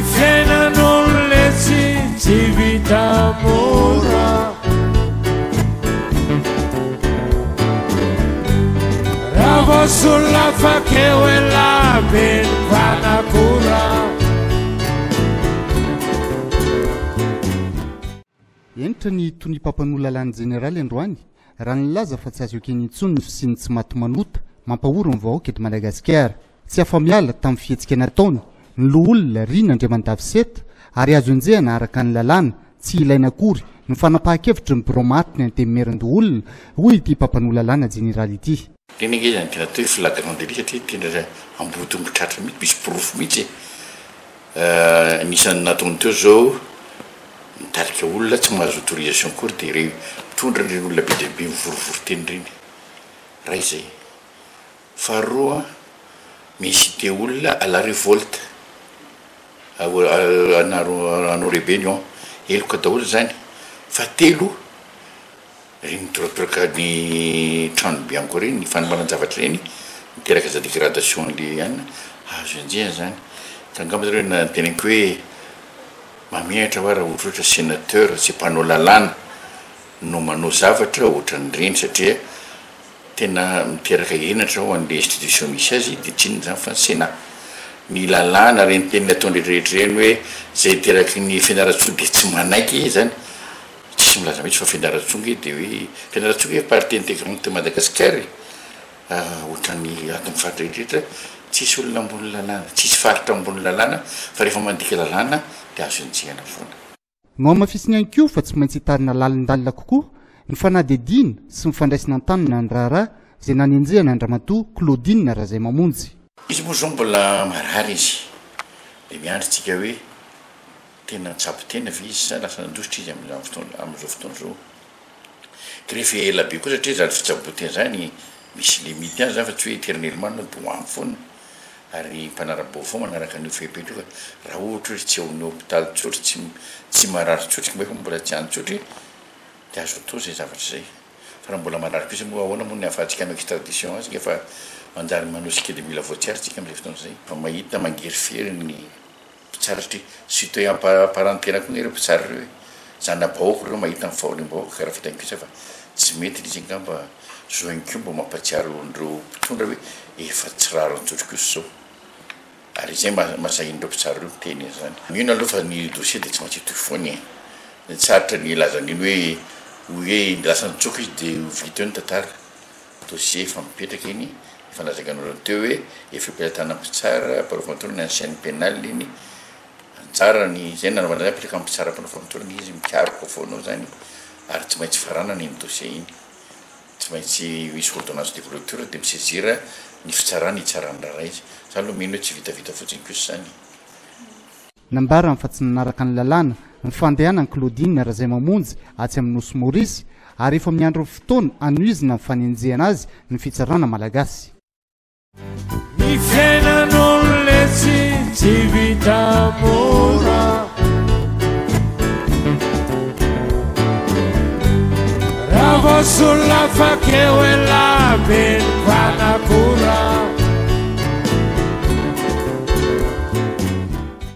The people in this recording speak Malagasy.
Ny fiainan'olo letsy tsy vita mora. Raha vao solafaka eo elah be ny mpanakora. Hentitra ny tonia mpampanoa lalàna jeneraly androany raha nilaza fa tsy azo ekena intsony ny fisian'ny tsy maty manota mampahory ny vahoaka eto Madagasikara. Tsy afa-miala tamin'ny fihetsika nataony ny loholona Rina Andriamandavy Seth ary azo enjehina araka ny lalàna, tsy ilaina akory ny fanapahan-kevitry ny birao maty ny Antenimierandoholona, hoy ity mpampanoa lalàna jeneraly ity. Ireny ange izany tena atao hoe flagrant délit satria tena ambohitongotratra mihitsy, misy porofo mihitsy e. Anisan'ny nataony teo zao mitarika olona tsy mahazo autorisation akory dia ireny mitondra ireny olona be dia be mivorivory teny ireny. Iray izay. Faharoa, mi-inciter olona à la révolte, hanao rébellion. Heloka daholo izany. Fahatelo, Ireny mitoratoraka ny trano bianco ireny, ny fanimbanan-javatra ireny, miteraka za dégradation an'le anona, azo enjehina zany. Ka angamba zareo na teneniko hoe mahamenatra hoa raha ohatra ohatra sénateur sy mpanao lalàna no manao zavatra ohatran'ireny satria tena miteraka henatra ho an'le institution misy azy de tsy inona zany fa ny sénat. Ny lalàna ireny teny nataony rehetrarehetra ireny hoe zay teraky ny Fianarantsoa de tsy manaiky zany. Tsisy milaza mihitsy fa Fianarantsoa nge de hoe Fianarantsoa nge partie integrante de Madagascar e! Ohatran'ny ato amin'ny faritra rehetra rehetra tsisy olona ambony lalàna, tsisy faritra ambony lalàna fa rehefa mandika lalàna de azo enjehina foana. Nohamafisiny ihany koa fa tsy maintsy hitarina lalindalina kokoa ny fanadihadiana sy ny fandraisana an-tanana ny raharaha izay nanenjehana an-dRamatoa Claudine Razaimamonjy. Izy moa zao mbola marary izy de miandry tsika hoe Tena nitsabo tena ve izy sa lasa nandositra izy amin'izany fotoana amin'izao fotoana izao? Grefy ela be koa satria izany fitsaboan-tena izany misy limite ihany izany fa tsy hoe éternellement anao dia ho any foana. Ary mpanara-baovao manaraka an'io fepetra io fa raha ohatra hoe tsy ao amin'ny hôpitaly tsotra, tsy tsy marary tsotra nefa mbola tsy any tsotra dia azo atao izay zavatra izay. Fa raha mbola marary kosa moa ahoana moa ny ahafahantsika hanao extradition azy efa manjary manosika dia mila voatsiary tsika amin'izay fotoana izay. Fa mahita mangirifiry ny Mpitsara satria citoyen à part entière koa nge ireo mpitsara ireo e! Zana-bahoaka ireo mahita ny fahoriam-bahoaka ka raha fitany kosa fa tsy mety ilay izy angamba zohiny koa mba mampatsiaro an'ireo mpitondra hoe efa tsy rariny tsotra kosa izao ary izay mba mahasahin'ireo mpitsara ireo miteny an'izany. Mino aloha fa ny dossier dia tsy maintsy hitohy foana e! Sarotra ny hilaza an'iny hoe hoe lasa nitsoaka izy dia ho vita eo ny tantara. Dossier efa mipetraka iny, efa lazaiko anareo teo hoe efa eo am-pelatanana mpitsara mpanao famotorana ny chaine pénale iny, anjarany, izay no nanaovana azy, apetraka amin'ny mpitsara mpanao famotorana izy, mikaroka foana ao zany ary tsy maintsy faranana iny dossier iny, tsy maintsy misy ordonnance de cloture de mi-saisir ny fitsarana hitsara ny raharaha izy, za aloha mino hoe tsy vitavita fotsiny kosa izany. Nambarany fa tsy nanaraka ny lalàna ny fandehanan'i Claudine Razaimamonjy atsy amin'ny Nosy Maurice ary efa miandry ny fotoana hanohizana ny fanenjehana azy ny fitsarana malagasy. Ny fiainan'olona tsy vita mora. Raha vao solafaka eo elah be ny mpanakora.